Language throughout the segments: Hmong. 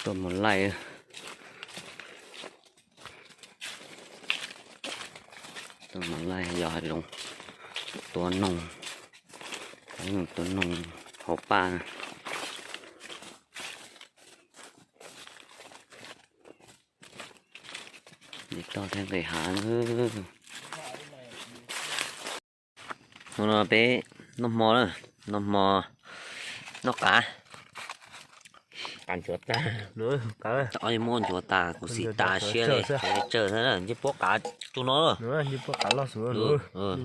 Tuaj mus laij, tuaj mus laij yog hav zoov tua noog, tua noog hauv paj. Nce toj thiab nqis hav na. Hnub no peb noj hmo na, noj hmo noj qav. Ob yeej muab ncuav tas kuv xim tas siab li, tsawg thiab na, ncej puab qav tsuj no.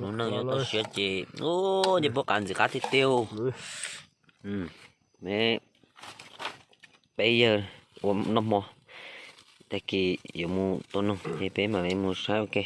Lub neej yuav toj siab ces ncej puab qav ntxim qab tiag tiag. Peb yawg ua noj hmo, tag kis yuav mus tua noog ces peb mam li mus saib ua ke.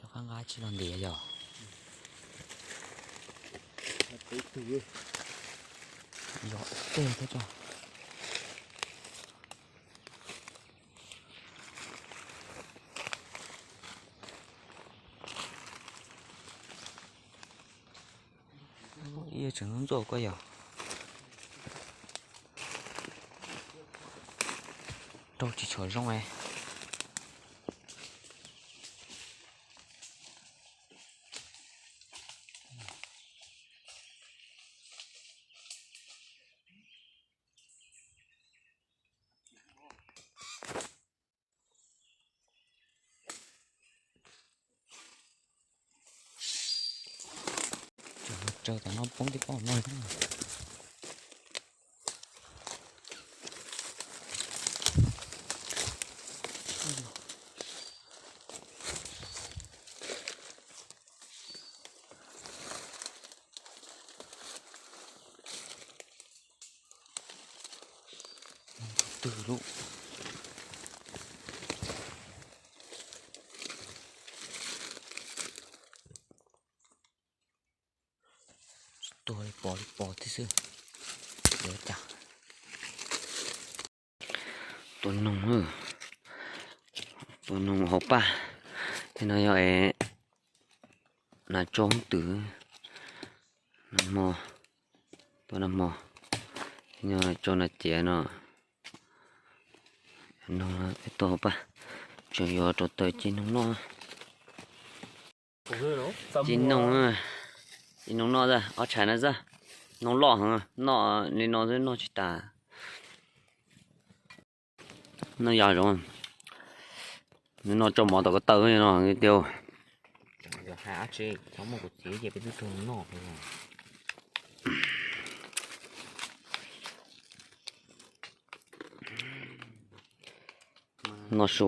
Cov qab nqab tsis los ntiav yog. Yog tej thiab tso. Ib tseem ntxuaj koj yog. Rau tsis tshua zoo es. Tsawg tom no poob tib pob no. Twg lub tuag li pos li pos thiab xwb. Yuav cas tua noog, tua noog hauv paj. Tej no yog es nas tso hoob twm, nas hmo, tua nas hmo, tej no tso nas ciav no. Noog peb tua hauv paj, tseem yuav rau taws ci noog noj. Ci noog, ci noog noj xwb, ob tshais no xwb. Noog loj heev, noj li no xwb noj tsis tas. Noj yog zoov, noj tsau mov tom ko taw no tiag. Noj su.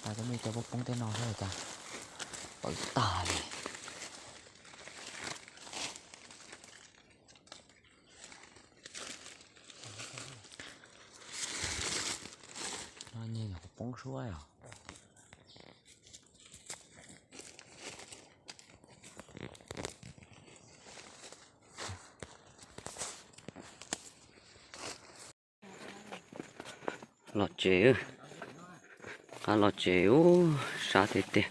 Cov me cov poob poob tej no thiab cas pawv tag li. No nyuag nyuag poob suab os. Los tsev, qab los tsev ub, sab tiag tiag,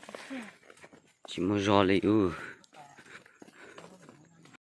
tsis muaj zog li ub.